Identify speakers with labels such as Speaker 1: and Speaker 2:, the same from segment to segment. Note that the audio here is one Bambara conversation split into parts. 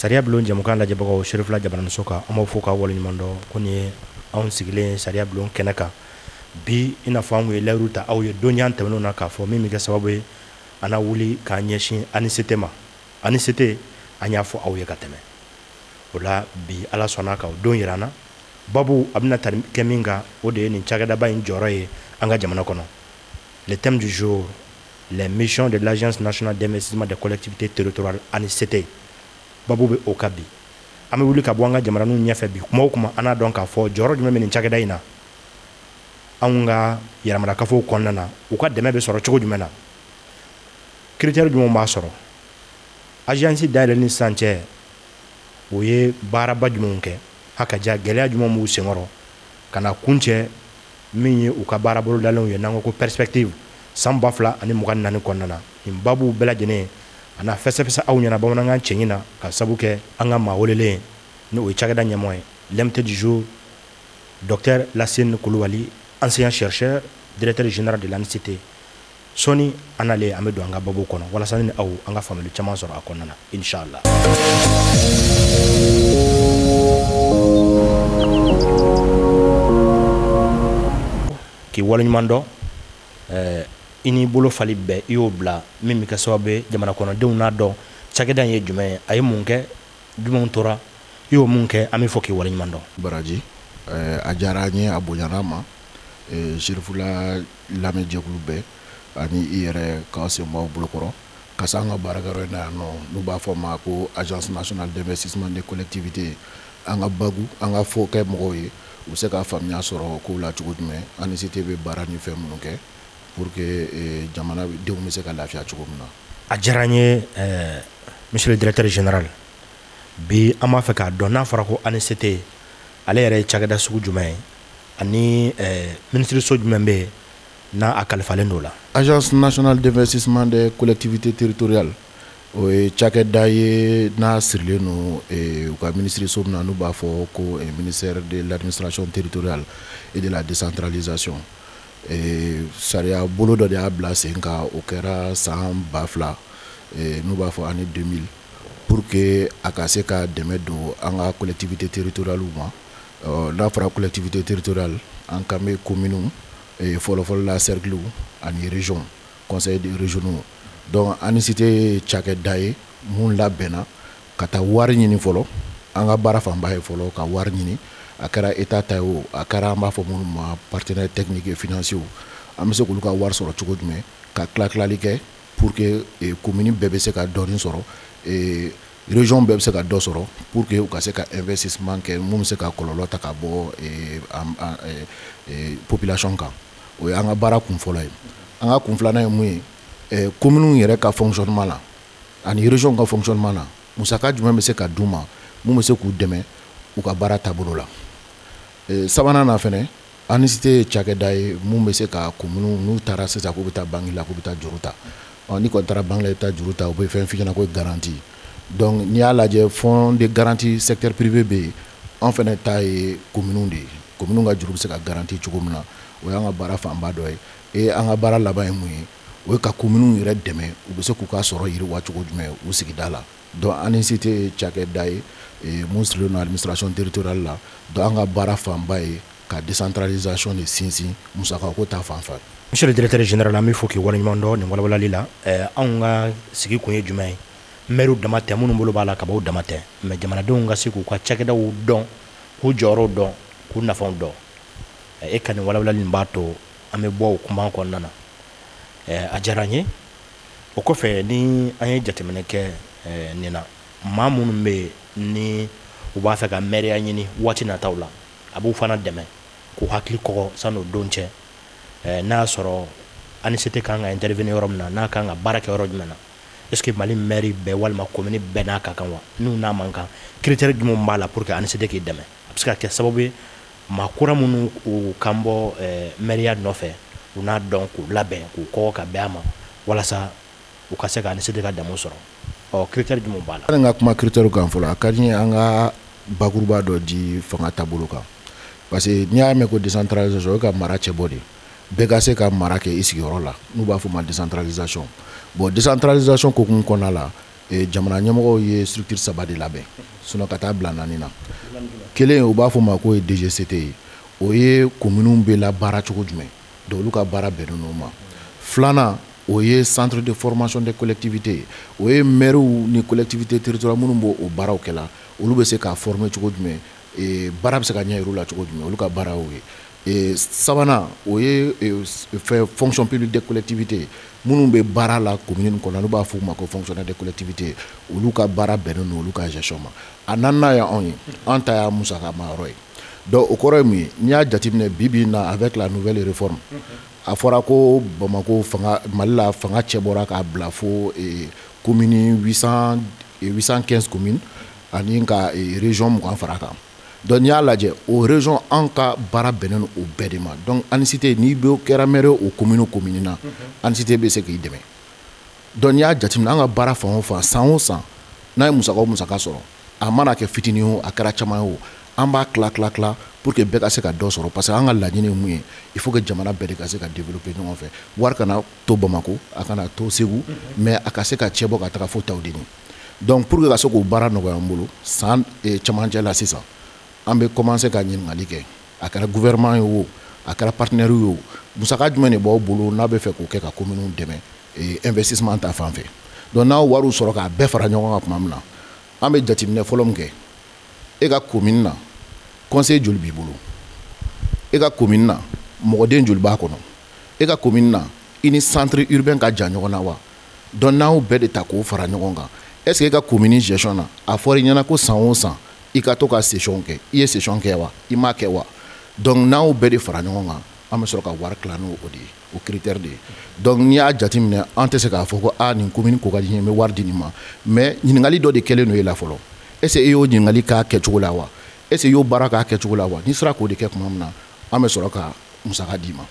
Speaker 1: Sariya bulon jɛmukan lajɛbagaw Serifula Jabaraniso kan, an b'aw fo k'aw waleɲuman dɔn. Ko nin ye anw sigilen sariya bulon kɛnɛ kan bi, i n'a fɔ an ye layiru ta aw ye don tɛmɛnenw na k'a fɔ min bɛ kɛ sababu ye an na wuli k'an ɲɛsin ANICT ma. ANICT, an y'a fɔ aw ye ka tɛmɛ o la. Bi, Ala sɔnna ka o don yira an na. Babu a bɛna tali kɛ min kan, o de ye nin cakɛdaba in jɔyɔrɔ ye an ka jamana kɔnɔ. Le thème du jour: les missions de l'Agence nationale d'investissement des collectivités territoriales, ANICT. Babu bɛ o kan bi. An bɛ wuli ka bɔ an ka jamananinw ɲɛfɛ bi. Kuma o kuma, an n'a dɔn k'a fɔ jɔyɔrɔ jumɛn bɛ nin cakɛda in na anw ka yɛrɛmarakafow kɔnɔna na, u ka dɛmɛ bɛ sɔrɔ cogo jumɛn na, critère jumɛn b'a sɔrɔ, agence dayɛlɛ ni sisan cɛ, o ye baaraba jumɛnw kɛ, haka ja gɛlɛya jumɛn b'u senkɔrɔ, ka na kuncɛ min ye u ka baara bolodalenw ye, n'an ko ko perspective san 2024 kɔnɔna na. Nin babuw bɛɛ lajɛlen, a na fɛsɛfɛsɛ aw ɲɛna bamanankan cɛɲi na, ka sabu kɛ an ka maa welelen ni o ye cakɛda ɲɛmɔgɔ ye. L'invité du jour, docteur Lassine Coulibaly, enseignant chercheur, directeur général de l'ANICT. Sɔɔni an nalen, an bɛ don an ka babu kɔnɔ walasa ni aw an ka faamuyali caman sɔrɔ a kɔnɔna na, inshallah. K'i waleɲuman dɔn, i n'i bolo fali bɛɛ, i y'o bila min bɛ kɛ sababu ye jamana kɔnɔdenw n'a dɔn cakɛda in ye jumɛn ye, a ye mun kɛ, jumɛnw tora, i y'o mun kɛ. An bɛ fɔ k'i waleɲuman dɔn.
Speaker 2: Baraji, a diyara an ye, a bonyana an ma. Serifula lamɛnjɛkulu bɛɛ ani i yɛrɛ, k'aw sen b'aw bolokɔrɔ ka se an ka baarakɛyɔrɔ in na yan nɔ, n'u b'a fɔ ma ko Agence nationale d'investissement des collectivités. An ka bagu, an ka fɔ kɛ mɔgɔw ye, u bɛ se ka faamuya sɔrɔ kow la cogo jumɛn, ANICT bɛ baara ni fɛn minnu kɛ pour que jamana denw bɛ se ka lafiya cogo min na.
Speaker 1: A diyara n ye, monsieur le directeur général. Bi, an b'a fɛ k'a dɔn, n'a fɔra ko ANICT, ale yɛrɛ ye cakɛda sugu jumɛn ye, ani minisiriso jumɛn bɛ yen n'a a kalifalen don o la?
Speaker 2: Agence nationale d'investissement des collectivités territoriales, o ye cakɛda ye n'a sirilen don u ka minisiriso min na, n'u b'a fɔ ko ministère de l'Administration territoriale et de la Décentralisation. Sariya bolo dɔ de y'a bila sen kan, o kɛra san 2000, n'u b'a fɔ année 2000, pour que a ka se ka dɛmɛ don an ka collectivité territoriales ma. N'a fɔra collectivité territoriale, an kan bɛ communes fɔlɔfɔlɔ la, cercle ani région, conseil régionaux. Donc ANICT ye cakɛda ye mun labɛnna ka taa wari ɲini fɔlɔ. An ka baara fanba ye fɔlɔ ka wari ɲini, a kɛra État ta ye o, a kɛra an b'a fɔ minnu ma partenaires techniques et financiers, an bɛ se k'olu ka wari sɔrɔ cogo jumɛn, ka tila tilali kɛ pour que commune bɛɛ bɛ se ka dɔɔni sɔrɔ, région bɛɛ bɛ se ka dɔ sɔrɔ, pour que u ka se ka investissement kɛ mun bɛ se ka kɔlɔlɔ ta ka bɔ population kan. O ye an ka baara kun fɔlɔ ye. An ka kun filanan ye mun ye? Communes yɛrɛ ka fonctionnement la ani région ka fonctionnement la, musaka jumɛn bɛ se ka d'u ma mun bɛ se k'u dɛmɛ u ka baara taabolo la? Sabanan na fɛnɛ, ANICT ye cakɛda ye mun bɛ se ka communes, n'u taara sisan k'u bɛ taa banque la, k'u bɛ taa juru ta, ɔ n'i kɔni taara banque la, i bɛ taa juru ta, u bɛ fɛn f'i ɲɛna ko garantie. Donc n'i y'a lajɛ, fonds de garantie secteur privé bɛ yen, an fɛnɛ ta ye communes de ye. Communes ka juru bɛ se ka garantie cogo min na, o y'an ka baara fanba dɔ ye. Et an ka baara laban ye mun ye? O ye ka communes yɛrɛ dɛmɛ, u bɛ se k'u ka sɔrɔ yiriwa cogo jumɛn u sigida la. Donc ANICT ye cakɛda ye mun sirilen don administration territoriale la. Donc an ka baara fanba ye ka décentralisation de sinsin musakako ta fan fɛ.
Speaker 1: Monsieur le directeur général, an bɛ fɔ k'i waleɲuman dɔn nin walawalali la. Anw ka sigi kun ye jumɛn ye? Maires dama tɛ, minnu bolo b'a la ka bɔ dama tɛ, mais jamanadenw ka se k'u ka cakɛdaw dɔn, k'u jɔyɔrɔw dɔn, k'u nafaw dɔn. E ka nin walawalali nin b'a to an bɛ bɔ o kuma kɔnɔna na. A diyara n ye. O kɔfɛ, ni an ye jateminɛ kɛ nin na, maa minnu bɛ yen ni u b'a fɛ ka mɛriya ɲini waati nataw la, a b'u fana dɛmɛ k'u hakili kɔgɔ san'o don cɛ, n'a y'a sɔrɔ ANICT kan ka intervenir yɔrɔ min na, n'a kan ka baara kɛ yɔrɔ jumɛn na. Est ce que Mali maire bɛɛ walima commune bɛɛ n'a ka kan wa? N'u n'a man kan, critère jumɛn b'a la pour que ANICT k'i dɛmɛ? A bɛ se ka kɛ sababu ye maa kura minnu u kan bɔ mɛriya nɔfɛ, u n'a dɔn k'u labɛn, k'u kɔgɔ ka bɛn a ma, walasa u ka se ka ANICT ka dɛmɛ sɔrɔ. Ɔ critère jumɛn b'a la?
Speaker 2: An ka kuma critère kan fɔlɔ, a ka di n ye an ka bakuruba dɔ di fanga taabolo kan, parce que n'i y'a mɛn ko décentralisation, o ye ka mara cɛ bɔ de, bɛɛ ka se ka mara kɛ i sigiyɔrɔ la, n'u b'a fɔ ma décentralisation. Bon, décentralisation hokumu kɔnɔna la, Jamana ɲɛmɔgɔw ye structure 3 de labɛn, sinon ka taa bila 4 na. Kelen, u b'a fɔ ma k'o ye DGCT ye, o ye communes bɛ labaara cogo jumɛn, donc olu ka baara bɛnnen n'o ma. Filanan, o ye centre de formation des collectivités ye, o ye maires ni collectivité territoriale minnu b'o o baaraw kɛ la, olu bɛ se k'a former cogo jumɛn, baara bɛ se ka ɲɛ yir'u la cogo jumɛn, olu ka baara y'o ye. Sabanan, o ye fɛn fonction publique des collectivités, minnu bɛ baara la commune kɔnɔ, n'u b'a fɔ u ma ko fonctionnaire des collectivités, olu ka baara bɛnnen don olu ka gestion ma. A naaninan ye anw ye, an ta y'a musaka ma yɔrɔ ye. Donc o kɔrɔ ye mun ye? N'i y'a jateminɛ bi bi in na, avec la nouvelle réforme, a fɔra ko Bamako fanga, Mali la fanga cɛ bɔra k'a bila fo commune 800, 815 communes ani ka région 20 fara kan. Donc n'i y'a lajɛ, o région, an ka baara bɛnnen don o bɛɛ de ma. Donc ANICT, n'i bɛ kɛra maire o commune o commune na, ANICT bɛ se k'i dɛmɛ. Donc n'i y'a jateminɛ, an ka baara fan o fan, san o san, n'a ye musaka o musaka sɔrɔ, a mana kɛ fitinin o, a kɛra caman ye o, an b'a tila tila tila pour que bɛɛ ka se ka dɔ sɔrɔ, parce que an ka laɲini ye mun ye? Il faut que jamana bɛɛ de ka se ka développer ɲɔgɔn fɛ. Wari kana to Bamako, a kana to Segu, mais a ka se ka cɛ bɔ ka taga fo Tawudeni. Donc pour que ka se k'o baara nɔgɔya an bolo, san camancɛ la sisan, an bɛ commencer ka ɲininkali kɛ, a kɛra gouvernement ye o, a kɛra partenaire ye o, musaka jumɛn de b'aw bolo n'a bɛ fɛ k'o kɛ ka communes dɛmɛ investissement ta fan fɛ? Donc n'aw wariw sɔrɔ k'a bɛɛ fara ɲɔgɔn kan tuma min na, an bɛ jateminɛ fɔlɔ min kɛ, e ka commune na, conseil joli b'i bolo? E ka commune na, mɔgɔden joli b'a kɔnɔ? E ka commune na, i ni centre urbain ka jan ɲɔgɔn na wa? Donc n'an y'o bɛɛ de ta k'o fara ɲɔgɔn kan, est ce que e ka commune gestion na, a fɔra i ɲɛna ko san o san i ka to ka session kɛ, i ye session kɛ wa, i m'a kɛ wa? Donc n'an y'o bɛɛ de fara ɲɔgɔn kan, an bɛ sɔrɔ ka wari tila n'o o de ye, o critère de ye. Donc n'i y'a jateminɛ, an tɛ se k'a fɔ ko aa, nin commune ko ka di n ye, n bɛ wari di nin ma, mais ɲininkali dɔ de kɛlen don e la fɔlɔ. Est ce que e y'o ɲininkali k'a kɛcogo la wa? Est ce que i y'o baara k'a kɛcogo la wa? N'i sera k'o de kɛ tuma min na, an bɛ sɔrɔ ka musaka d'i ma.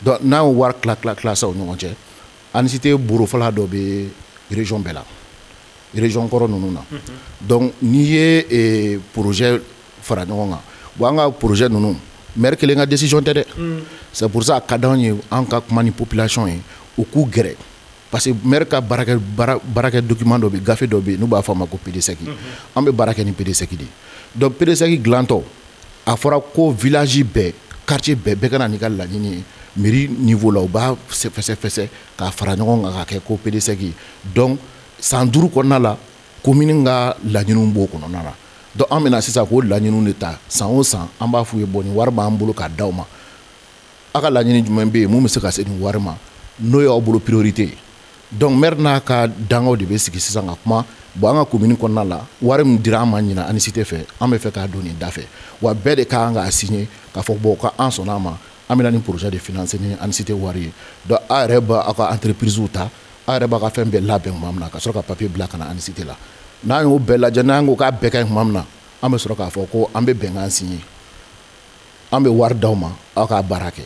Speaker 2: Donc n'an y'o wari tila tila tila sa o ɲɔgɔn cɛ, ANICT bolofara dɔ bɛ région bɛɛ la, région kɔrɔ ninnu na. Donc n'i ye projet fara ɲɔgɔn kan, bon, an ka projet ninnu, maire kelen ka décision tɛ dɛ. C'est pour ça a ka d'anw ye an ka kuma ni population ye, u k'u gɛrɛ, parce que maire ka baarakɛ baarakɛ document dɔ bɛ, gafe dɔ bɛ yen n'u b'a fɔ a ma ko PDSEC. An bɛ baara kɛ ni PDSEC de ye. Donc PDSEC dilantɔ, a fɔra ko village bɛɛ, quartier bɛɛ, bɛɛ ka na n'i ka laɲini ye mairie niveau la, u b'a fɛsɛ fɛsɛ k'a fara ɲɔgɔn kan k'a kɛ ko PDSEC. Donc san 5 kɔnɔna la, commune ka laɲiniw b'o kɔnɔna na. Donc an bɛna sisan k'o laɲiniw de ta, san o san an b'a f'u ye: bon, nin wari b'an bolo k'a d'aw ma, aw ka laɲini jumɛn bɛ yen mun bɛ se ka se nin wari ma, n'o y'aw bolo priorité ye? Donc maire n'a ka dangaw de bɛ sigi sisan ka kuma: bon, an ka commune kɔnɔna la, wari min dira an ma ɲinan ANICT fɛ, an bɛ fɛ k'a don nin da fɛ wa. Bɛɛ de ka kan k'a signer k'a fɔ bon, k'an sɔnna a ma, an bɛna nin projet de financer ni ANICT wari ye. Donc aw yɛrɛ b'aw ka entreprise ta, aw yɛrɛ b'a ka fɛn bɛɛ labɛn tuma min na, ka sɔrɔ ka papier bila ka na ANICT la. N'an y'o bɛɛ lajɛ, n'an ko k'a bɛɛ ka ɲi tuma min na, an bɛ sɔrɔ k'a fɔ ko an bɛ bɛnkan signer, an bɛ wari d'aw ma, aw k'a baara kɛ.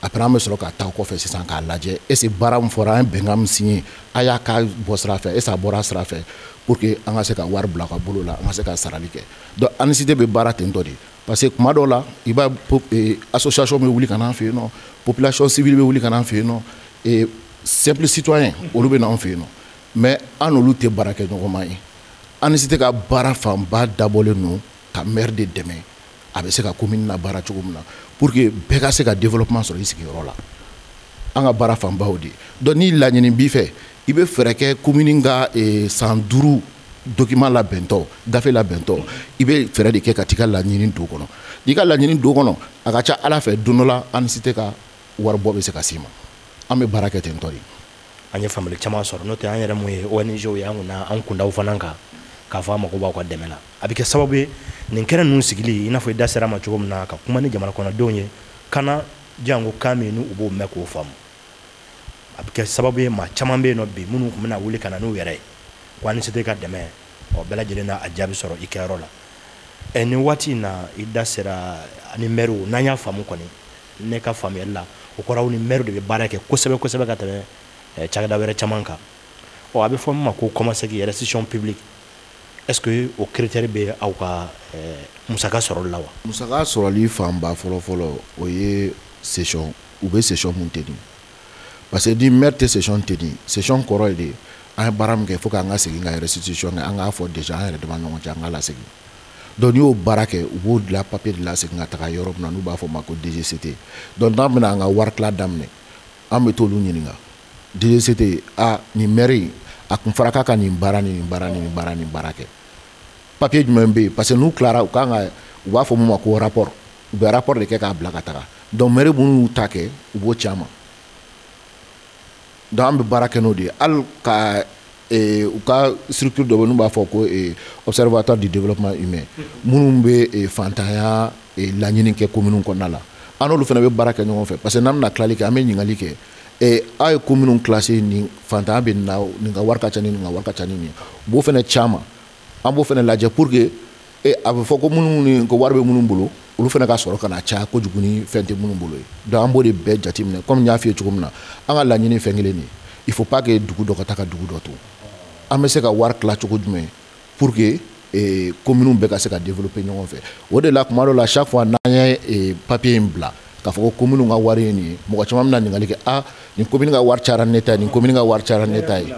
Speaker 2: Après, an bɛ sɔrɔ ka taa kɔfɛ sisan k'a lajɛ, est ce que baara min fɔra, an ye bɛnkan min signer, a y'a k'a bɔ sira fɛ, est ce que a bɔra sira fɛ, pour que an ka se ka wari bila ka bolo la, an ka se ka sarali kɛ. Donc ANICT bɛ baara ten tɔ de, parce que kuma dɔw la, i b'a association bɛ wuli ka n'an fɛ yen nɔ, population civile bɛ wuli ka n'an fɛ yen nɔ, simple citoyen olu bɛ n'an fɛ yen nɔ, mais an n'olu tɛ baara kɛ ɲɔgɔnma ye. ANICT ka baara fanba dabɔlen don ka maire de dɛmɛ, a bɛ se ka commune na baara cogo min na, pour que bɛɛ ka se ka développement sɔrɔ i sigiyɔrɔ la. An ka baara fanba o de ye. Donc ni laɲini b'i fɛ, i bɛ fɛɛrɛ kɛ commune ka san 5 document labɛntɔ, gafe labɛntɔ, i bɛ fɛɛrɛ de kɛ ka t'i ka laɲini don kɔnɔ. N'i ka laɲini don kɔnɔ, a ka ca Ala fɛ, don dɔ la ANICT ka waribɔ bɛ se ka s'i ma. An bɛ baara kɛ ten tɔ de.
Speaker 1: An ye faamuyali caman sɔrɔ, n'o tɛ an yɛrɛ mun ye ONG ye, an kunna an kundaw fana kan k'a fɔ an mago b'aw ka dɛmɛ la. A bɛ kɛ sababu ye nin kɛnɛ ninnu sigili, i n'a fɔ i da sera a ma cogo min na, ka kuma ni jamana kɔnɔdenw ye kana jango kan min n'u b'o mɛn k'o faamu. A bɛ kɛ sababu ye maa caman bɛ yen nɔ bi minnu tun bɛna wuli ka na n'u yɛrɛ ye ko ANICT ka dɛmɛ, ɔ, bɛɛ lajɛlen n'a a jaabi sɔrɔ i kɛyɔrɔ la. Ɛ, nin waati in na, i da sera ani mɛriw, n'an y'a faamu kɔni, ne ka faamuyali la, o kɔrɔ aw ni mɛriw de bɛ baara kɛ kosɛbɛ kosɛbɛ ka tɛmɛ cakɛda wɛrɛ caman kan. Ɔ, a bɛ fɔ min ma ko kɔmasegin, restitution publique, est ce que o critère bɛ aw ka musaka sɔrɔli la wa?
Speaker 2: Musaka sɔrɔli fanba fɔlɔ fɔlɔ, o ye session, u bɛ session mun tenir, parce que ni maire tɛ session tenir, session kɔrɔ ye de An ye baara min kɛ, fo k'an ka segin ka restitution kɛ, an k'a fɔ déjà an yɛrɛ dama ɲɔgɔn cɛ, an k'a lasegin. Donc n'i y'o baara kɛ, u b'o dilan, papier de lasegin ka taga yɔrɔ min na n'u b'a fɔ o ma ko DGCT. Donc n'an bɛna an ka wari tila daminɛ, an bɛ t'olu ɲininka. DGCT, a nin maire, a kun fɔra k'a ka nin baara ni nin baara ni nin baara ni baara kɛ, papier jumɛn bɛ yen? Parce que n'u tilara, u kan ka, u b'a fɔ mun ma ko rapport, u bɛ rapport de kɛ k'a bila ka taga. Donc maire minnu y'u ta kɛ, u b'o ci an ma. Donc an bɛ baara kɛ n'o de ye. Hali ka u ka structure dɔ bɛ, n'u b'a fɔ ko Observatoire du développement humain, minnu bɛ fantanya laɲini kɛ commune kɔnɔna la, an n'olu fana bɛ baara kɛ ɲɔgɔn fɛ, parce que n'an bɛna tilali kɛ, an bɛ ɲininkali kɛ: aw ye commune classé nin, fantanya bɛ nin na, nin ka wari ka ca ni nin ka wari ka ca ni nin ye. U b'o fana ci an ma, an b'o fana lajɛ pour que a bɛ fɔ ko minnu ni ko wari bɛ minnu bolo, olu fana ka sɔrɔ ka na caya kojugu ni fɛn tɛ minnu bolo ye. Donc an b'o de bɛɛ jateminɛ. Comme n y'a f'i ye cogo min na, an ka laɲini fɛn kelen de ye: il faut pas que dugu dɔ ka taa ka dugu dɔ to. An bɛ se ka wari tila cogo jumɛn pour que communes bɛɛ ka se ka développer ɲɔgɔn fɛ? O de la, tuma dɔw la, chaque fois n'an ye papier in bila k'a fɔ ko commune ka wari ye nin ye, mɔgɔ caman bɛna ɲininkali kɛ: ah, nin commune ka wari cayara ni ne ta ye, nin commune ka wari cayara ni ne ta ye.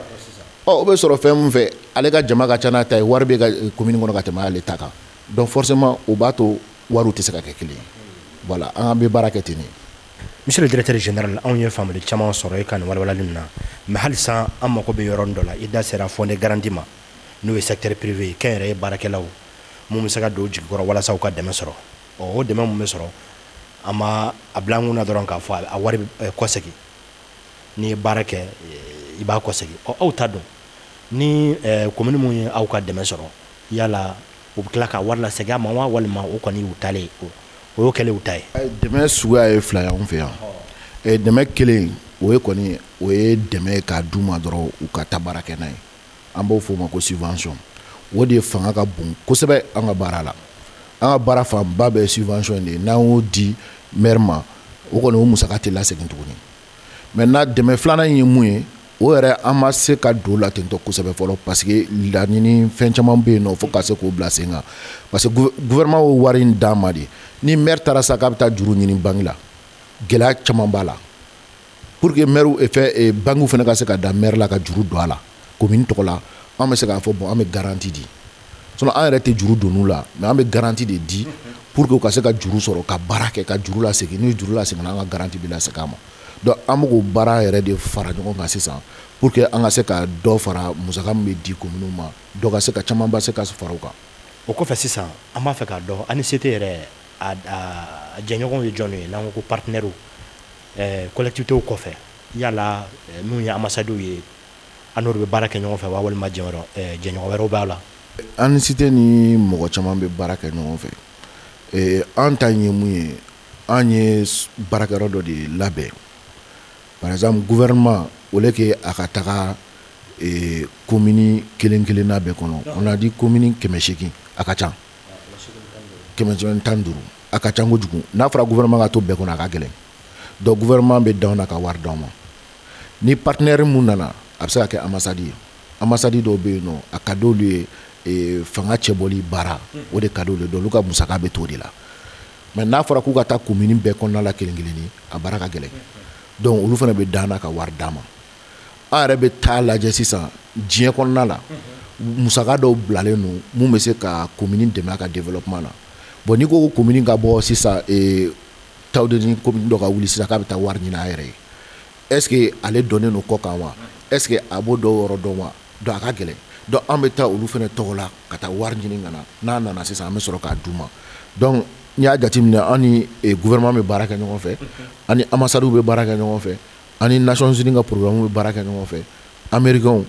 Speaker 2: Ɔ, o bɛ sɔrɔ fɛn min fɛ, ale ka jama ka ca n'a ta ye, wari bɛ ka commune kɔnɔ ka tɛmɛ ale ta kan. Donc forcément, o b'a to wariw tɛ se ka kɛ kelen ye. Voilà, an bɛ baara kɛ ten de.
Speaker 1: Monsieur le directeur général, anw ye faamuyali caman sɔrɔ e ka nin walawalali nin na, mais halisa an mako bɛ yɔrɔnin dɔ la. I da sera fonds de garantie ma, n'o ye secteur privé ye, kɛnyɛrɛye baarakɛlaw mun bɛ se ka don jigi kɔrɔ walasa u ka dɛmɛ sɔrɔ. Ɔ, o dɛmɛ mun bɛ sɔrɔ, an b'a a bila an kunna dɔrɔn k'a fɔ a wari bɛ kɔsegin. N'i ye baara kɛ, i b'a kɔsegin. Ɔ, aw ta dɔn ni commune mun ye aw ka dɛmɛ sɔrɔ, yala u bɛ tila ka wari lasegin a ma wa, walima o kɔni y'u talen, o y'o kɛlen u ta ye?
Speaker 2: Dɛmɛ suguya ye fila ye anw fɛ yan. Dɛmɛ kelen, o ye kɔni, o ye dɛmɛ k'a d'u ma dɔrɔn, u ka taa baara kɛ n'a ye. An b'o fɔ o ma ko subvention. O de fanga ka bon kosɛbɛ an ka baara la. An ka baara fanba bɛɛ ye subvention de ye. N'an y'o di maire ma, o kɔni, o musaka tɛ lasegin tuguni. Maintenant, dɛmɛ filanan in ye mun ye? O yɛrɛ, an ma se ka don la ten tɔ kosɛbɛ fɔlɔ, parce que laɲini fɛn caman bɛ yen nɔ fo ka se k'o bila sen kan, parce que gouvernement y'o wari in d'an ma de. Ni maire taara sa k'a bɛ taa juru ɲini banque la, gɛlɛya caman b'a la. Pour que maire fɛ, banque fana ka se ka da maire la ka juru don a la commune tɔgɔ la, an bɛ se k'a fɔ bon, an bɛ garantie di. Sinon an yɛrɛ tɛ juru don n'u la, mais an bɛ garantie de di pour que u ka se ka juru sɔrɔ ka baara kɛ, ka juru lasegin. N'u ye juru lasegin, an ka garantie bɛ lasegin a ma. Donc an bɛ k'o baara yɛrɛ de fara ɲɔgɔn kan sisan pour que an ka se ka dɔ fara musaka min bɛ di commune ma, dɔ ka se ka caman ba se ka fara o kan.
Speaker 1: O kɔfɛ sisan, an b'a fɛ k'a dɔn, ANICT yɛrɛ a jɛɲɔgɔnw ye jɔnni ye? N'an ko ko partenaires, collectivités kɔfɛ, yala minnu ye ambassadeurs ye, an n'olu bɛ baara kɛ ɲɔgɔn fɛ wa, walima jɛɲɔgɔn wɛrɛw b'a la?
Speaker 2: ANICT ni mɔgɔ caman bɛ baara kɛ ɲɔgɔn fɛ. An ta ye mun ye? An ye baarakɛyɔrɔ dɔ de labɛn. Par exemple, gouvernement, au lieu que a ka taga commune kelen kelenna bɛɛ kɔnɔ, on a dit commune 800, a ka ca, 815, a ka ca kojugu. N'a fɔra gouvernement ka to bɛɛ kɔnɔ, a ka gɛlɛn. Donc gouvernement bɛ d'anw na ka wari d'anw ma. Ni partenaire mun nana, a bɛ se ka kɛ ambassade ye. Ambassade dɔw bɛ yen nɔ, a ka d'olu ye fanga cɛbɔli baara, o de ka d'olu ye, donc olu ka musaka bɛ t'o de la. Mais n'a fɔra k'u ka taa commune bɛɛ kɔnɔna la kelen kelenni, a baara ka gɛlɛn. Donc olu fana bɛ d'an na ka wari d'an ma. An yɛrɛ bɛ taa lajɛ sisan diɲɛ kɔnɔna la, musaka dɔw bilalen don mun bɛ se ka commune dɛmɛ a ka développement na. Bon, n'i ko ko commune ka bɔ sisan, Tawudeni commune dɔ ka wuli sisan k'a bɛ taa wari ɲini a yɛrɛ ye, est ce que ale dɔnnen don kɔ kan wa? Est ce que a b'o dɔw yɔrɔ dɔn wa? Donc a ka gɛlɛn. Donc an bɛ taa olu fana tɔgɔ la ka taa wari ɲini ka na. N'a nana sisan, an bɛ sɔrɔ k'a d'u ma. Donc n'i y'a jateminɛ, an ni gouvernement bɛ baara kɛ ɲɔgɔn fɛ, an ni ambassadeurs bɛ baara kɛ ɲɔgɔn fɛ, an ni Nations Unies ka programme bɛ baara kɛ ɲɔgɔn fɛ, américains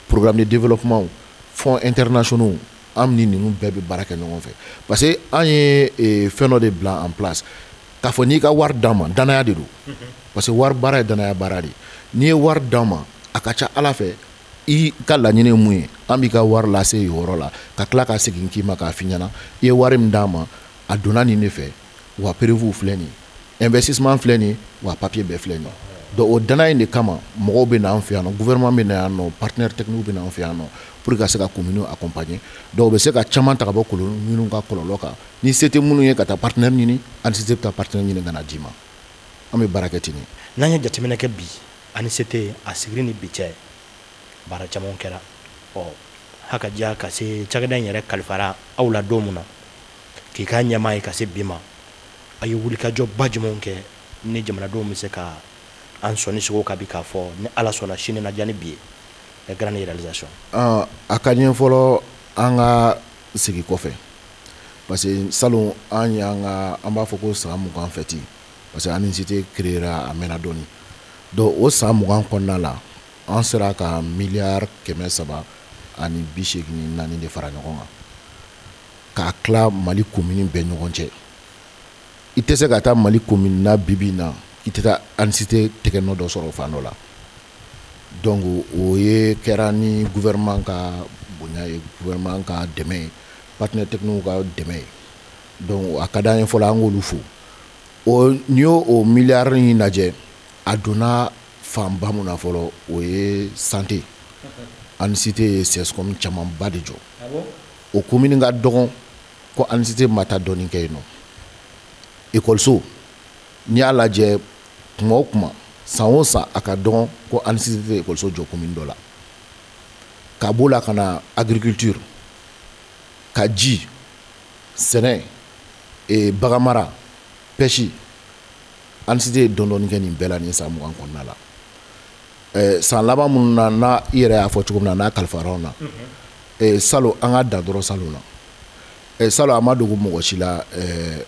Speaker 2: programme de développement, fonds internationaux, an ni ninnu bɛɛ bɛ baara kɛ ɲɔgɔn fɛ, parce que an ye fɛn dɔ de bila en place k'a fɔ n'i ka wari d'an ma, danaya de don, parce que wari baara ye danaya baara de ye. N'i ye wari d'an ma, a ka ca Ala fɛ, i ka laɲini ye mun ye, an b'i ka wari lase yen yɔrɔ la, ka tila ka segin k'i ma k'a f'i ɲɛna: i ye wari min d'an ma, a donna nin de fɛ wa, preuve filɛ nin ye, investissement filɛ nin ye wa, papier bɛɛ filɛ nin ye. Donc o danaya in de kama, mɔgɔw bɛ na an fɛ yan nɔ, gouvernement bɛ na yan nɔ, partenaire technique bɛ na an fɛ yan nɔ pour que ka se ka commune accompagner. Donc u bɛ se ka caman ta ka bɔ minnu ka kɔlɔlɔ kan. Ni se tɛ minnu ye ka taa partenaire ɲini, ANICT bɛ taa partenaire ɲini ka na d'i ma. An bɛ baara kɛ ten de.
Speaker 1: N'an ye jateminɛ kɛ bi, ANICT a sigili ni bi cɛ. Baara caman kɛra. Ɔ, haka diya ka se cakɛda in yɛrɛ kalifara aw la don min na k'i ka ɲɛmaa ye ka se bi ma, a ye wulikajɔba jumɛnw kɛ ni jamanadenw bɛ se ka an sɔnni sogo ka bi k'a fɔ ni Ala sɔnna sini na diya ni bi ye, les grandes réalisations?
Speaker 2: A ka ɲɛ fɔlɔ, an ka segin kɔfɛ, parce que salon an y'an ka, an b'a fɔ ko san 20 fête, parce que ANICT créera a mɛnna dɔɔni. Donc o san 20 kɔnɔna la, an sera ka miliyari 384 de fara ɲɔgɔn kan k'a tila Mali commune bɛɛ ɲɔgɔn cɛ. I tɛ se ka taa Mali commune na bi bi in na i tɛ taa ANICT tɛgɛ nɔ dɔ sɔrɔ fan dɔ la. Donc o ye kɛra ni gouvernement ka bonya ye, gouvernement ka dɛmɛ ye, partenaire technique ka dɛmɛ ye. Donc a ka d'an ye fɔlɔ, an k'olu fo. O n'i y'o o miliyari in lajɛ, a donna fanba mun na fɔlɔ, o ye santé. ANICT ye CSCOM camanba de jɔ. O commune ka dɔgɔn ko ANICT ma taa dɔɔnin kɛ yen nɔ. Ekɔliso, n'i y'a lajɛ, kuma o kuma, san o san, a ka dɔgɔn ko ANICT tɛ ekɔliso jɔ commune dɔ la. Ka b'o la ka na agriculture, ka ji, sɛnɛ, baganmara, pêche, ANICT ye dɔɔnin kɛ nin bɛɛ la nin san 20 kɔnɔna la. San laban minnu na, n'a i yɛrɛ y'a fɔ cogo min na, n'a kalifara anw na, salon, an ka dan dɔrɔn salon na, salon a ma dogo mɔgɔ si la,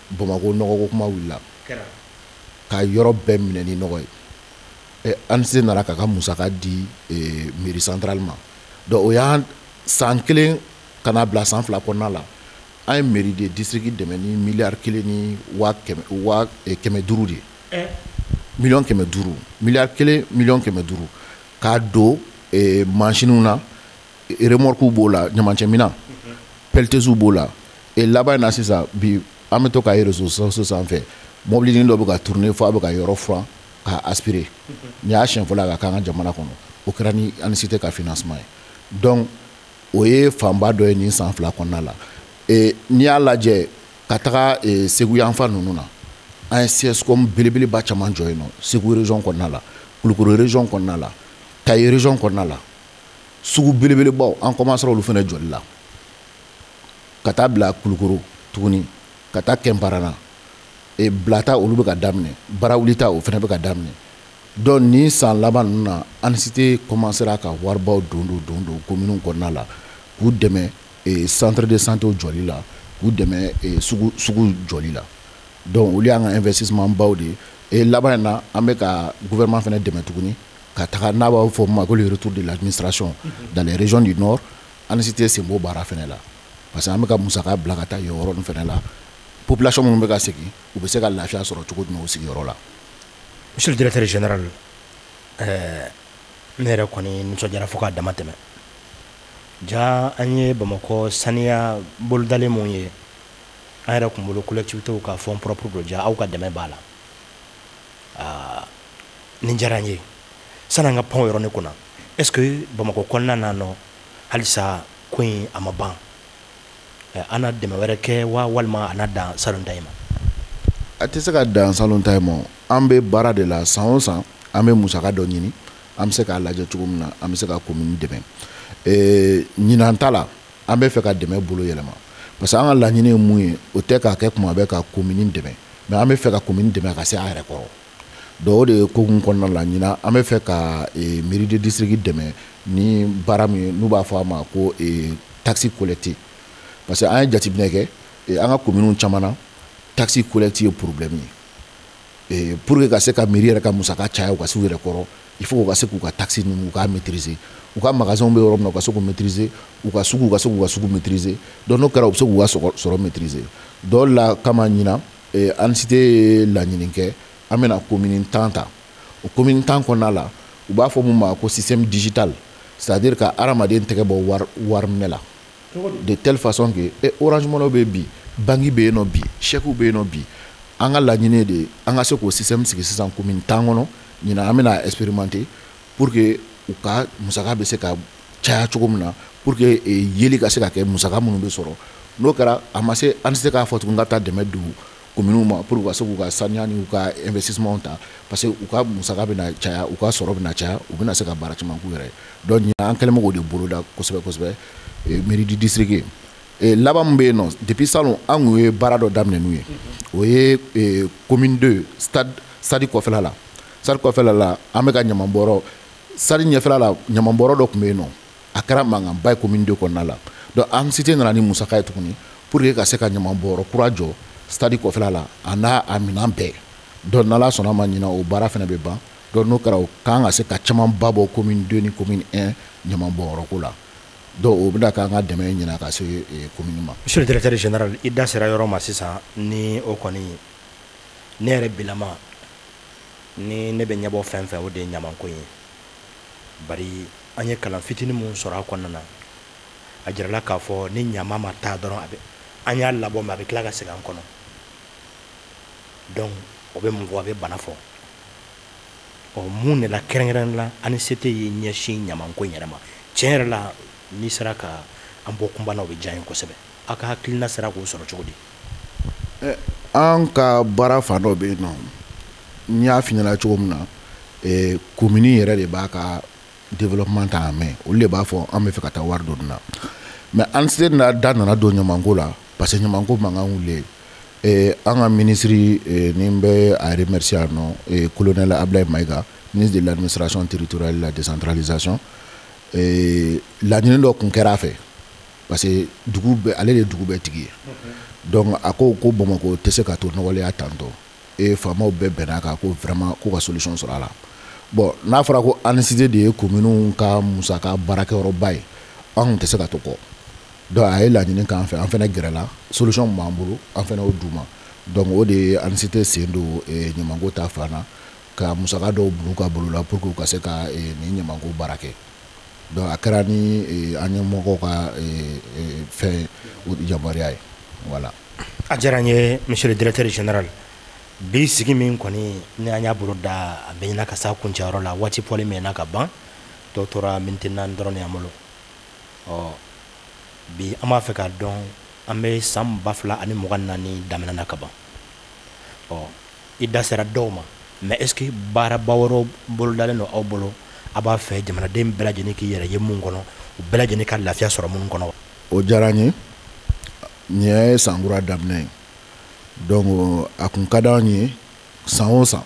Speaker 2: Bamakɔ nɔgɔko kuma wulila ka yɔrɔ bɛɛ minɛ ni nɔgɔ ye. ANICT nana k'a ka musaka di mairie centrale ma. Donc o y'an san kelen ka n'a bila san 2 kɔnɔna la, an ye mairie de district dɛmɛ ni miliyari 1 ni waa kɛmɛ 500 de ye, miliyɔn 500, miliyari 1 miliyɔn 500, k'a don mansinw na, remorque b'o la, ɲamancɛminan, pelleteuse b'o la. Et laban in na sisan bi, an bɛ to ka ye réseaux sociaux sanfɛ, mobilinin dɔ bɛ ka tourner fo a bɛ ka yɔrɔ furan k'a aspirer. Nin y'a siɲɛ fɔlɔ ye ka k'an ka jamana kɔnɔ. O kɛra ni ANICT ka financement ye. Donc o ye fanba dɔ ye nin san 2 kɔnɔna la. N'i y'a lajɛ ka taga Segu yanfan ninnu na, an ye CSCOM belebeleba caman jɔ yen nɔ, Segu région kɔnɔna la, Kulukoro région kɔnɔna la, Kayi région kɔnɔna la. Sugu belebelebaw, an commencera olu fana jɔli la, ka taa bila Kulukoro tuguni, ka taa Kɛnparana, Bilata, olu bɛ ka daminɛ, Barawulita, o fana bɛ ka daminɛ. Donc nin san laban ninnu na, ANICT commencera ka waribaw don don don don communes kɔnɔna la, k'u dɛmɛ centre de santé jɔli la, k'u dɛmɛ sugu sugu jɔli la. Donc olu y'an ka investissement baw de ye. Et laban in na, an bɛ ka gouvernement fana dɛmɛ tuguni ka taga, n'a b'a fɔ min ma ko le retour de l'administration dans les régions du nord. ANICT sen b'o baara fana la, parce que an bɛ ka musaka bila ka taa yen yɔrɔ fana la, population minnu bɛ ka segin, u bɛ se ka lafiya sɔrɔ cogo jumɛn u sigiyɔrɔ la.
Speaker 1: Monsieur le directeur général, ne yɛrɛ kɔni nisɔndiyara fo k'a dama tɛmɛ. Ja an ye Bamakɔ saniya bolodalen mun ye, an yɛrɛ kun bolo collectivité ka fonds propre don, ja aw ka dɛmɛ b'a la. Aa, nin diyara n ye. Sanni an ka pan o yɔrɔnin kunna, est ce que Bamakɔ kɔnɔna na nɔ halisa ko in a ma ban, an na dɛmɛ wɛrɛ kɛ wa, walima a na dan salon ta in ma?
Speaker 2: A tɛ se ka dan salon ta in ma. An bɛ baara de la. San o san, an bɛ musaka dɔ ɲini, an bɛ se k'a lajɛ cogo min na an bɛ se ka commune dɛmɛ. Ɲinan ta la, an bɛ fɛ ka dɛmɛ bolo yɛlɛma, parce que an ka laɲini ye mun ye, o tɛ k'a kɛ kuma bɛɛ ka commune dɛmɛ, mais an bɛ fɛ ka commune dɛmɛ ka se a yɛrɛ kɔrɔ. Donc o de ye kogun kɔnɔna la, ɲinan an bɛ fɛ ka mairie de district dɛmɛ ni baara min ye, n'u b'a fɔ a ma ko taxe collecte, parce que an ye jateminɛ kɛ an ka communes caman na, taxe collecte ye problème ye. Pour que ka se ka mairie yɛrɛ ka musaka caya, u ka se u yɛrɛ kɔrɔ, il faut k'u ka se k'u ka taxe ninnu, u k'a maîtriser, u ka magasin bɛ yɔrɔ min na, u ka se k'u maîtriser, u ka sugu, u ka se k'u ka sugu maîtriser. Donc n'o kɛra, u bɛ se k'u ka sɔrɔ maîtriser. Dɔw la kama, ɲinan ANICT ye laɲini kɛ, an bɛna commune 10 ta. O commune 10 kɔnɔna la, u b'a fɔ mun ma ko système digital, c'est à dire ka hadamaden tɛgɛ bɔ wari minɛ la, de telle façon que Orange Money bɛ bi, banque bɛ yen nɔ bi, chèque bɛ yen nɔ bi. An ka laɲini de, an ka se k'o système sigi sisan commune 10 kɔnɔ. Ɲinan an bɛna expérimenter pour que u ka musaka bɛ se ka caya cogo min na, pour que yeli ka se ka kɛ musaka minnu bɛ sɔrɔ. N'o kɛra, a ma se, an tɛ se k'a fɔ tuguni ka taa dɛmɛ don. Communes ma pour u ka se k'u ka saniya ni u ka investissement ta, parce que u ka musaka bɛna caya, u ka sɔrɔ bɛna caya, u bɛna se ka baara caman k'u yɛrɛ ye. Donc ɲinan, an kɛlen bɛ k'o de boloda kosɛbɛ kosɛbɛ mairie du district. Laban min bɛ yen nɔ, depuis salon an kun ye baara dɔ daminɛ n'u ye, o ye commune 2 stade kɔfɛla la. Stade kɔfɛla la, an bɛ ka ɲamanbɔrɔ, stade ɲɛfɛla la, ɲamanbɔrɔ dɔ tun bɛ yen nɔ, a kɛra mankanba ye commune 2 kɔnɔna la. Donc ANCT nana ni musaka ye tuguni pour que ka se ka ɲamanbɔrɔ kura jɔ stade kɔfɛla la, a n'a a minɛn bɛɛ. Donc n'Ala sɔnna ma, ɲinan o baara fana bɛ ban. Donc n'o kɛra, o kan ka se ka camanba bɔ commune 2 ni commune 1 ɲamanbɔyɔrɔ la. Donc o bɛna k'an ka dɛmɛ ɲinan ka se commune ma.
Speaker 1: Monsieur le directeur général, i da sera yɔrɔ ma sisan ni o kɔni, ne yɛrɛ bilama ni ne bɛ ɲɛbɔ fɛn fɛn, o de ye ɲamanko ye. Bari an ye kalan fitinin mun sɔrɔ a kɔnɔna na, a jirala k'a fɔ ni ɲama ma taa dɔrɔn, a bɛ an y'a labɔ mɛ, a bɛ tila ka segin an kɔnɔ. Donc o bɛ mun fɔ? A bɛ bana fɔ. Ɔ, mun de la kɛrɛnkɛrɛnnen la ANCT y'i ɲɛsin ɲamanko in yɛrɛ ma? Tiɲɛ yɛrɛ la, n'i sera ka an bɔ kunba na, o bɛ diya n ye kosɛbɛ. Aw ka hakilina sera k'o sɔrɔ cogo di?
Speaker 2: An ka baara fan dɔ bɛ yen nɔ, n y'a f'i ɲɛna cogo min na, commune yɛrɛ de b'a ka développement ta en main. Olu de b'a fɔ an bɛ fɛ ka taa wari don nin na. Mais ANCT na da nana don ɲamanko la, parce que ɲamanko mankan wulilen, an ka ministre, ni n bɛ a remercier yan nɔ, colonel Ablaye Maïga, ministre de l'Administration territoriale et de la Décentralisation, laɲini dɔ kun kɛra a fɛ, parce que dugu bɛɛ, ale de ye dugu bɛɛ tigi ye. Donc a ko ko Bamakɔ tɛ se ka to nɔgɔlenya tantɔ, e faamaw bɛɛ bɛnna kan ko vraiment k'u ka solution sɔrɔ a la. Bon, n'a fɔra ko ANCT de ye communes ka musaka baarakɛyɔrɔba ye, an kun tɛ se ka to kɔ. Donc a ye laɲini k'an fɛ, an fɛnɛ gɛrɛla, solution min b'an bolo, an fɛnɛ y'o d'u ma. Donc o de ye ANCT sen don ɲamanko ta fan na, ka musaka dɔw bil'u ka bolo la pour que u ka se ka nin ɲamanko baara kɛ. Donc a kɛra ni an ɲɛmɔgɔw ka fɛn yamaruya ye, voilà.
Speaker 1: A diyara n ye, monsieur le directeur général. Bi sigi min kɔni ni an y'a bolo da, a bɛ ɲɛna ka s'a kuncɛyɔrɔ la. Waati fɔlen mɛnna ka ban, tɔ tora miniti 4 dɔrɔn de y'an bolo. Ɔ, bi an b'a fɛ k'a dɔn, an bɛ san 2024 daminɛ na ka ban. Ɔ, i da sera dɔw ma, mais est ce que baaraba wɛrɛw bolodalen don aw bolo, a b'a fɛ jamanaden bɛɛ lajɛlen k'i yɛrɛ ye mun kɔnɔ, u bɛɛ lajɛlen ka lafiya sɔrɔ minnu kɔnɔ?
Speaker 2: O diyara n ye. Nin ye sankura daminɛ ye, donc a kun ka d'an ye, san o san,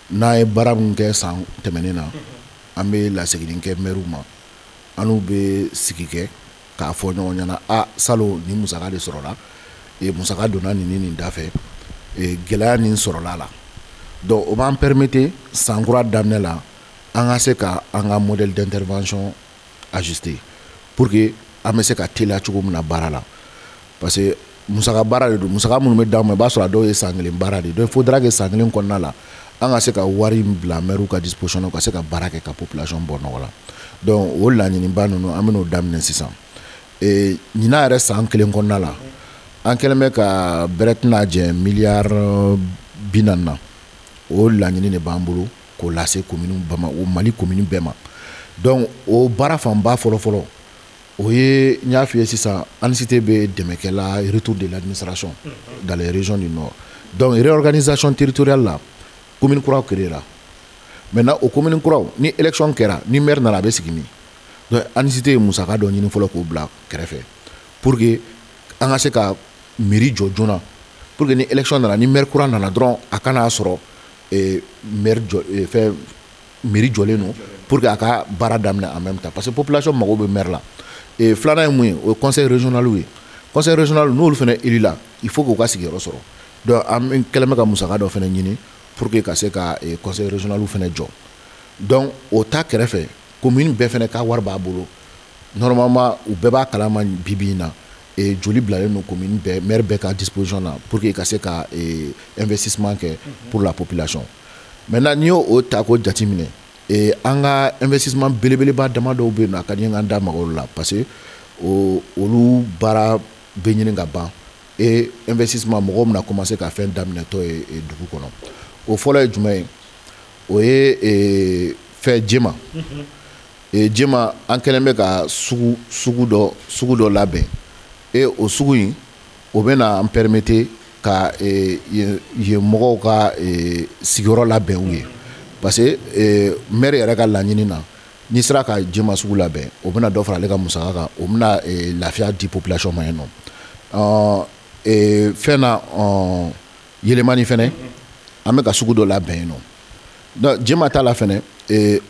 Speaker 2: n'an ye baara min kɛ san tɛmɛnen na, an bɛ laseginni kɛ mɛriw ma, an n'u bɛ sigi kɛ k'a fɔ ɲɔgɔn ɲɛna: a salon nin musaka de sɔrɔla, musaka donna nin ni nin da fɛ, gɛlɛya nin sɔrɔla la. Donc o b'an permettre sankura daminɛ la, an ka se ka an ka modèle d'intervention ajuster pour que an bɛ se ka teliya cogo min na baara la, parce que musaka baara de don. Musaka minnu bɛ d'an ma, i b'a sɔrɔ a dɔw ye san kelen baara de ye. Donc il faudra que san kelen kɔnɔna la, an ka se ka wari in bila maire ka disposition na, u ka se ka baara kɛ ka population bɔ nɔgɔ la. Donc o laɲiniba ninnu, an bɛn'o daminɛ sisan. Ɲinan yɛrɛ san kelen kɔnɔna la, an kɛlen bɛ ka bɛrɛ tɛna jɛ miliyari 40 na. O laɲini de b'an bolo k'o lase commune Bamakɔ, Mali commune bɛɛ ma. Donc o baara fanba fɔlɔ fɔlɔ, o ye n y'a f'i ye sisan, ANCT bɛ dɛmɛ kɛla retour de l'administration dans les régions du nord. Donc réorganisation territoriale la, commune kuraw créé la. Maintenant o commune kuraw ni élection kɛra, ni maire nana, a bɛ sigi min? Donc ANCT ye musaka dɔ ɲini fɔlɔ k'o bila kɛrɛfɛ pour que an ka se ka mairie jɔ joona, pour que ni élection nana, ni maire kura nana dɔrɔn, a kan'a sɔrɔ maire jɔ, fɛn mairie jɔlen don, pour que a ka baara daminɛ en même temps, parce que population mago bɛ maire la. Filanan ye mun ye? O ye conseil régional ye. Conseil régional, n'olu fana élu la, il faut k'u ka sigiyɔrɔ sɔrɔ. Donc an kɛlen bɛ ka musaka dɔ fana ɲini pour que ka se ka conseil régional fana jɔ. Donc o ta kɛrɛfɛ, commune bɛɛ fana ka wari b'a bolo. Normalement u bɛɛ b'a kalama bi bi in na, joli bilalen don commune bɛɛ, maire bɛɛ ka disposition na pour que ka se ka investissement kɛ pour la population. Maintenant n'i y'o o ta k'o jateminɛ, an ka investissement belebeleba dama dɔw bɛ yen nɔ, a ka di n ye k'an da maga olu la, parce que o olu baara bɛ ɲini ka ban et investissement, mɔgɔw bɛna commencer ka fɛn daminɛtɔ ye dugu kɔnɔ. O fɔlɔ ye jumɛn ye? O ye fɛn Jema. Jema, an kɛlen bɛ ka sugu dɔ labɛn et o sugu in, o bɛ na an permettre ka yen mɔgɔw ka sigiyɔrɔ labɛn u ye, parce que maire yɛrɛ ka laɲini na, n'i sera ka Jema sugu labɛn, o bɛna dɔ fara ale ka musaka kan, o bɛna lafiya di population ma yen nɔ. Fɛn na Yelemani fɛnɛ, an bɛ ka sugu dɔ labɛn yen nɔ. Donc Jema ta la fɛnɛ,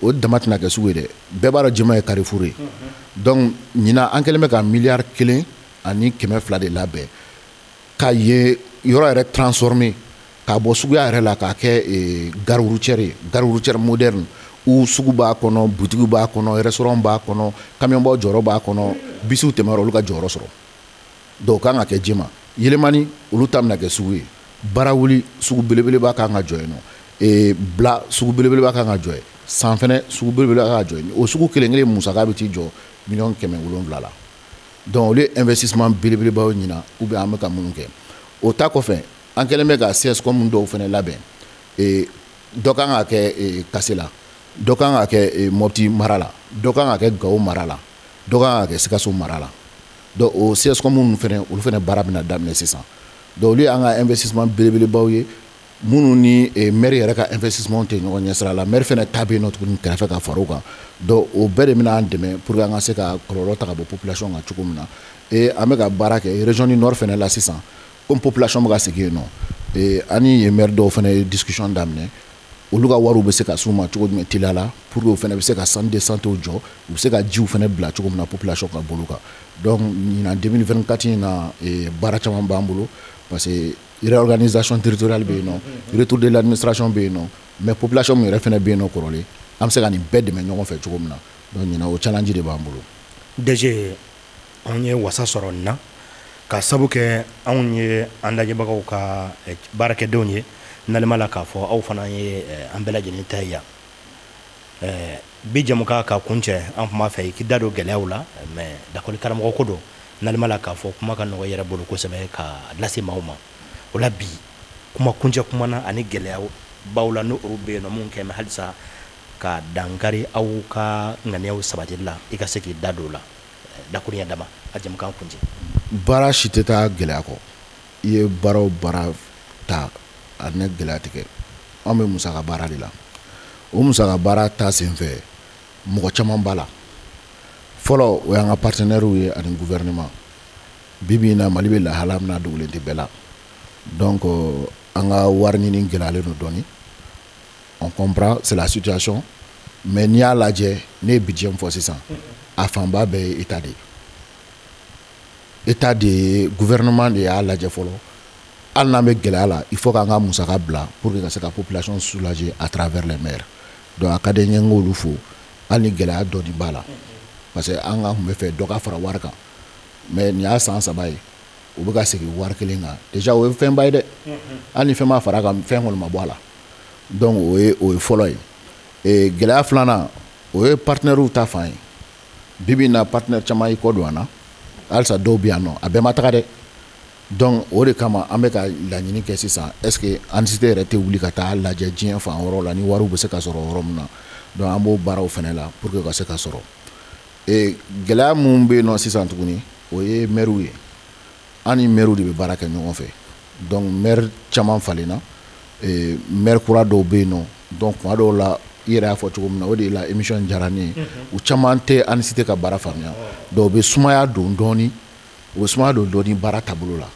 Speaker 2: o dama tɛna kɛ sugu ye dɛ, bɛɛ b'a dɔn Jema ye carrefour ye. Donc ɲinan an kɛlen bɛ ka 1,2 milliard de labɛn ka yen yɔrɔ yɛrɛ transformer, k'a bɔ suguya yɛrɛ la k'a kɛ gare routière ye, gare routière moderne où sugu b'a kɔnɔ, butigiw b'a kɔnɔ, restaurant b'a kɔnɔ, camion baw jɔyɔrɔ b'a kɔnɔ, bisiw tɛmɛyɔrɔ olu ka jɔyɔrɔ sɔrɔ. Donc o kan ka kɛ Jema. Yelemani olu ta bɛna kɛ sugu ye. Barawuli sugu belebeleba kan ka jɔ yen nɔ, Bila sugu belebeleba kan ka jɔ yen, San fɛnɛ sugu belebeleba kan ka jɔ yen. O sugu kelen kelen musaka bɛ t'i jɔ 700 000 000 la. Donc olu ye investissement belebelebaw ɲina ou bien an bɛ ka minnu kɛ. O ta kɔfɛ, an kɛlen bɛ ka CSCOM dɔw fɛnɛ labɛn. Dɔ kan ka kɛ Kasela, dɔ kan ka kɛ Mopti mara la, dɔ kan ka kɛ Gawo mara la, dɔ kan ka kɛ Sikaso mara la. Donc o CSCOM ninnu fɛnɛ, olu fɛnɛ baara bɛna daminɛ sisan. Donc olu y'an ka investissement belebelebaw ye minnu ni maire yɛrɛ ka investissement tɛ ɲɔgɔn ɲɛ sira la. Maire fɛnɛ ta bɛ yen nɔ tuguni kɛrɛfɛ ka fara o kan. Donc o bɛɛ de bɛna an dɛmɛ pour que an ka se ka kɔlɔlɔ ta ka bɔ population kan cogo min na. Et an bɛ ka baara kɛ région du nord fɛnɛ la sisan, comme population bɛ ka segin yen nɔ, an ni yen maire dɔw fɛnɛ ye discussion daminɛ, olu ka wariw bɛ se ka s'u ma cogo jumɛn teliya la, pour que o fɛnɛ bɛ se ka centre de santé jɔ, u bɛ se ka jiw fɛnɛ bila cogo min na population ka bolo kan. Donc ɲinan 2024 in na, baara caman b'an bolo, parce que réorganisation territoriale bɛ yen nɔ, retour de l'administration bɛ yen nɔ, mais population min yɛrɛ fɛnɛ bɛ yen nɔ kɔrɔlen, an bɛ se ka nin bɛɛ dɛmɛ ɲɔgɔn fɛ cogo min na. Donc ɲinan o challenge de b'an bolo.
Speaker 1: DG, anw ye wasa sɔrɔ nin na ka sabu kɛ anw ye an lajɛbagaw ka baarakɛdenw ye nalima la, k'a fɔ aw fana ye an bɛɛ lajɛlen ta ye yan. Bi jamukan ka kun cɛ, an tun b'a fɛ i k'i da don gɛlɛyaw la, mais lakɔli karamɔgɔ ko don, nalima la k'a fɔ kuma ka nɔgɔ i yɛrɛ bolo kosɛbɛ ka lase maaw ma. O la bi kuma kuncɛ kuma na ani gɛlɛya baw la, n'o olu bɛ yen nɔ mun kɛ mɛ halisa ka dankari aw ka ŋaniyaw sabatili la, i ka se k'i da don o la dakuruɲɛ dama a jamukan kuncɛ.
Speaker 2: Baara si tɛ taa gɛlɛya kɔ. I ye baara o baara ta, a ne gɛlɛya tɛ kɛ. Anw bɛ musaka baara de la. O musaka baara ta sen fɛ, mɔgɔ caman b'a la. Fɔlɔ, o y'an ka partenaires ye ani gouvernement. Bi bi in na, Mali bɛ lahala min na, dogolen tɛ bɛɛ la. Donc an ka wari ɲini gɛlɛyalen don dɔɔni. On comprend, c'est la situation, mais n'i y'a lajɛ, ne ye budget min fɔ sisan, a fanba bɛɛ ye état de ye. État de ye, gouvernement de y'a lajɛ fɔlɔ, hali n'an bɛ gɛlɛya la, il faut k'an ka musaka bila pour que ka se ka population soulager à travers les maires. Donc a ka di n ye n k'olu fo, hali ni gɛlɛya dɔɔni b'a la, parce que an ka tun bɛ fɛ dɔ ka fara wari kan, mais nin y'a san 3 ye u bɛ ka segin wari kelen kan. Déjà o ye fɛnba ye dɛ, hali ni fɛn ma fara a kan, fɛn kɔni ma bɔ a la. Donc o ye fɔlɔ ye. Gɛlɛya filanan, o ye partenaires ta fan ye. Bi bi in na, partenaire caman y'i kɔ don an na, halisa dɔw bɛ yan nɔ, a bɛɛ ma taga dɛ. Donc o de kama an bɛ ka laɲini kɛ sisan, est ce que ANICT yɛrɛ tɛ wuli ka taa lajɛ diɲɛ fan wɛrɛw la ni wariw bɛ se ka sɔrɔ yɔrɔ min na. Donc an b'o baaraw fɛnɛ la pour que ka se ka sɔrɔ. Gɛlɛya mun bɛ yen nɔ sisan tuguni, o ye maires ye. An ni maires de bɛ baara kɛ ɲɔgɔn fɛ. Donc maire caman falenna, maire kura dɔw bɛ yen nɔ. Donc kuma dɔw la, i yɛrɛ y'a fɔ cogo min na, o de la émission in diyara ne ye, u caman tɛ ANICT ka baara faamuya. Donc u bɛ sumaya don dɔɔni, u bɛ sumaya don dɔɔni baara taabolo la.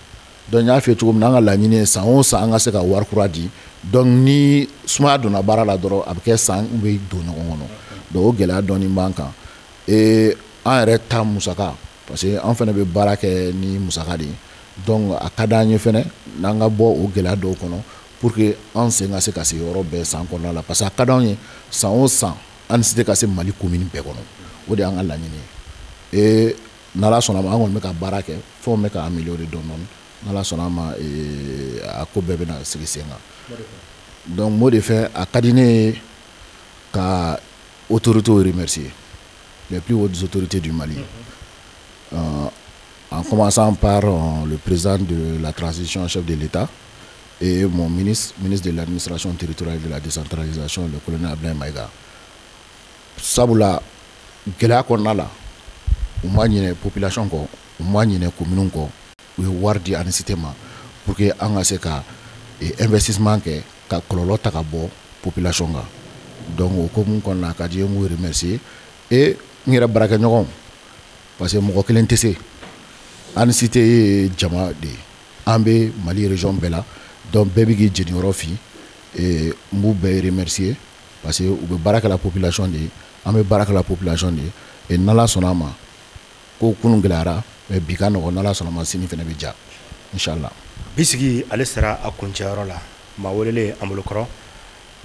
Speaker 2: Donc n y'a f'i ye cogo min na, an ka laɲini ye san o san an ka se ka wari kura di. Donc ni sumaya donna baara la dɔrɔn, a bɛ kɛ san bɛ don ɲɔgɔn kɔnɔ. Donc o gɛlɛya dɔɔni b'an kan. An yɛrɛ ta musaka, parce que an fana bɛ baara kɛ ni musaka de ye. Donc a ka d'an ye fɛnɛ n'an ka bɔ o gɛlɛya dɔw kɔnɔ pour que an sen ka se ka se yɔrɔ bɛɛ san kɔnɔna la, parce que a ka d'anw ye san o san ANICT ka se Mali commune bɛɛ kɔnɔ. O de y'an ka laɲini ye. Et n'Ala sɔnna ma, an kɔni bɛ ka baara kɛ, fɛnw bɛ ka améliorer dɔɔni dɔɔni. N'Ala sɔnna ma, a ko bɛɛ bɛna sigi sen kan. Donc mot de fin, a ka di ne ye ka autorités remercier, les plus hautes autorités du Mali, en commençant par le président de la transition, chef de l'État, et mon ministre, ministre de l'administration territoriale et de la décentralisation, le colonel Abdoulaye Maïga. Sabula gɛlɛya kɔnɔna la, u ma ɲinɛ population kɔ, u ma ɲinɛ commune kɔ, u ye wari di ANICT ma. pour que an ka se ka investissement kɛ ka kɔlɔlɔ ta ka bɔ population kan. Donc o hokumu kɔnɔna, a ka di n ye n k'u remercier et n yɛrɛ baarakɛɲɔgɔnw, parce que mɔgɔ kelen tɛ se. ANICT ye jama de ye, an bɛ Mali région bɛɛ la, donc bɛɛ bɛ k'i jeniyɔrɔ fin. N b'u bɛɛ remercier parce que u bɛ baara kɛ la population de ye, an bɛ baara kɛ la population de ye. Et n'Ala sɔnna a ma, ko kunun gɛlɛyara mais bi ka nɔgɔn, n'Ala sɔnna a ma, sini fana bɛ diya, inchallah.
Speaker 1: Bi sigi ale sera a kuncɛyɔrɔ la. Maa welelen an bolokɔrɔ,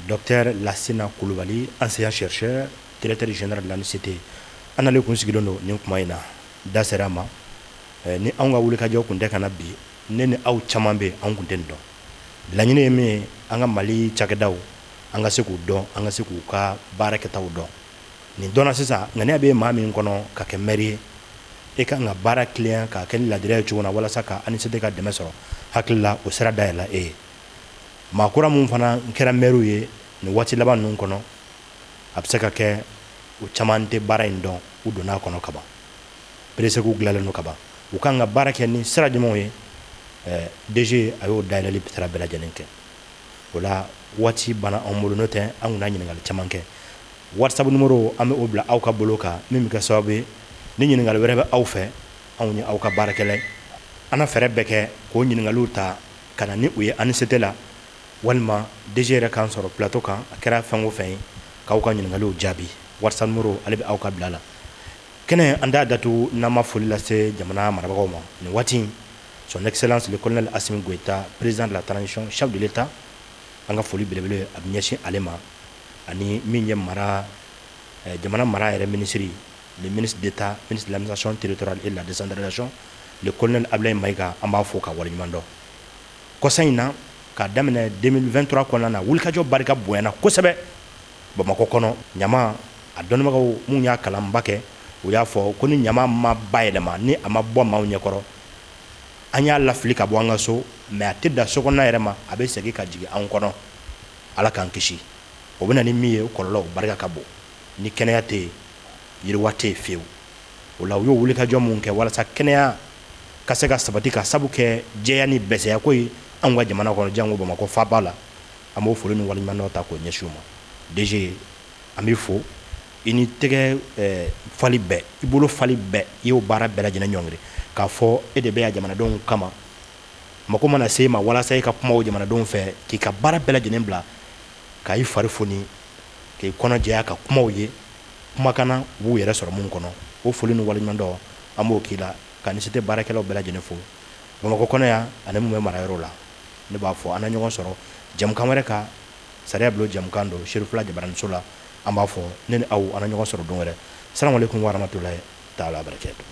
Speaker 1: docteur Lasina Kulubali, enseignant chercheur, directeur général de l'ANICT. An n'ale kun sigilen don nin kuma in na, da sera a ma. Ni anw ka wulikajɔ kun tɛ ka na bi, ne ni aw caman bɛ, anw kun tɛ nin dɔn. Laɲini ye min ye, an ka Mali cakɛdaw, an ka se k'u dɔn, an ka se k'u ka baara kɛtaw dɔn. Nin dɔnna sisan, ŋaniya bɛ maa min kɔnɔ ka kɛ maire ye, e kan ka baara tilen k'a kɛ ni ladiriya ye cogo na walasa ka ANICT ka dɛmɛ sɔrɔ, hakili la o sira dayɛlɛla e ye. Maa kura mun fana kɛra maire ye nin waati laban ninnu kɔnɔ, a bɛ se ka kɛ u caman tɛ baara in dɔn, u donna a kɔnɔ kaban, peresekiw dilanlen don kaban, u kan ka baara kɛ ni sira jumɛnw ye? DG a y'o dayɛlɛli sira bɛɛ lajɛlen kɛ. O la waati banna anw bolo, n'o tɛ an kun na ɲininkali caman kɛ. WhatsApp numéro, an bɛ o bila aw ka bolo kan, min bɛ kɛ sababu ye ni ɲininkali wɛrɛ bɛ aw fɛ, anw ye aw ka baarakɛla ye, an na fɛɛrɛ bɛɛ kɛ k'o ɲininkaliw ta ka na ni u ye ANICT la, walima DG yɛrɛ k'an sɔrɔ plateau kan. A kɛra fɛn o fɛn ye, k'aw ka ɲininkaliw jaabi. WhatsApp numéro, ale bɛ aw ka bila la. Kɛnɛ an t'a datugu n'an ma foli lase jamana marabagaw ma nin waati in, son excellence le colonel Assimi Goïta, président de la transition, chef de l'État. An ka foli belebele a bɛ ɲɛsin ale ma, ani min ye mara, jamana mara yɛrɛ minisiri, le ministre d'État, ministre de l'administration territoriale et de la décentralisation, le colonel Ablaye Maïga. An b'a fo ka waleɲuman dɔn. Kɔsa in na, k'a daminɛ 2023 kɔnɔna na, wulikajɔ barika bonyana kosɛbɛ Bamakɔ kɔnɔ. Ɲama, a dɔnnibagaw mun y'a kalanba kɛ, u y'a fɔ ko ni ɲama ma bayɛlɛma, ni a ma bɔ maaw ɲɛkɔrɔ, an y'a lafili ka bɔ an ka so, mais a tɛ da so kɔnɔna yɛrɛ ma, a bɛ segin ka jigin anw kɔnɔ. Ala k'an kisi. O bɛ na ni min ye, o kɔlɔlɔ o barika ka bon. Ni kɛnɛya tɛ yen, yiriwa tɛ yen fiyewu. O la u y'o wulikajɔ mun kɛ walasa kɛnɛya ka se ka sabati, ka sabu kɛ jɛya ni bɛsɛya ko ye anw ka jamana kɔnɔ, jango Bamakɔ faaba la. An b'o foli ni waleɲumandɔn ta k'o ɲɛsin u ma. DG, an b'i fo, i ni tɛgɛ fali bɛɛ, i bolo fali bɛɛ, i y'o baara bɛɛ lajɛlen ɲɔngiri k'a fɔ e de bɛ yan jamanadenw kama. Mako mana se e ma walasa e ka kuma o jamanadenw fɛ, k'i ka baara bɛɛ lajɛlen bila, ka i fari foni, k'i kɔnɔ jɛya ka kumaw ye kumakan na, u b'u yɛrɛ sɔrɔ mun kɔnɔ. O foli ni waleɲumandɔn, an b'o k'i la, ka ANICT baarakɛlaw bɛɛ lajɛlen fo Bamakɔ kɔnɔ yan ani mun bɛ marayɔrɔ la. Ne b'a fɔ an na ɲɔgɔn sɔrɔ jamukan wɛrɛ kan. Sariya bulon jamukan don Serifula jabaraniso la. An b'a fɔ ne ni aw, an na ɲɔgɔn sɔrɔ don wɛrɛ. Salamu aleykum wa rahmatulahi taala barakatu.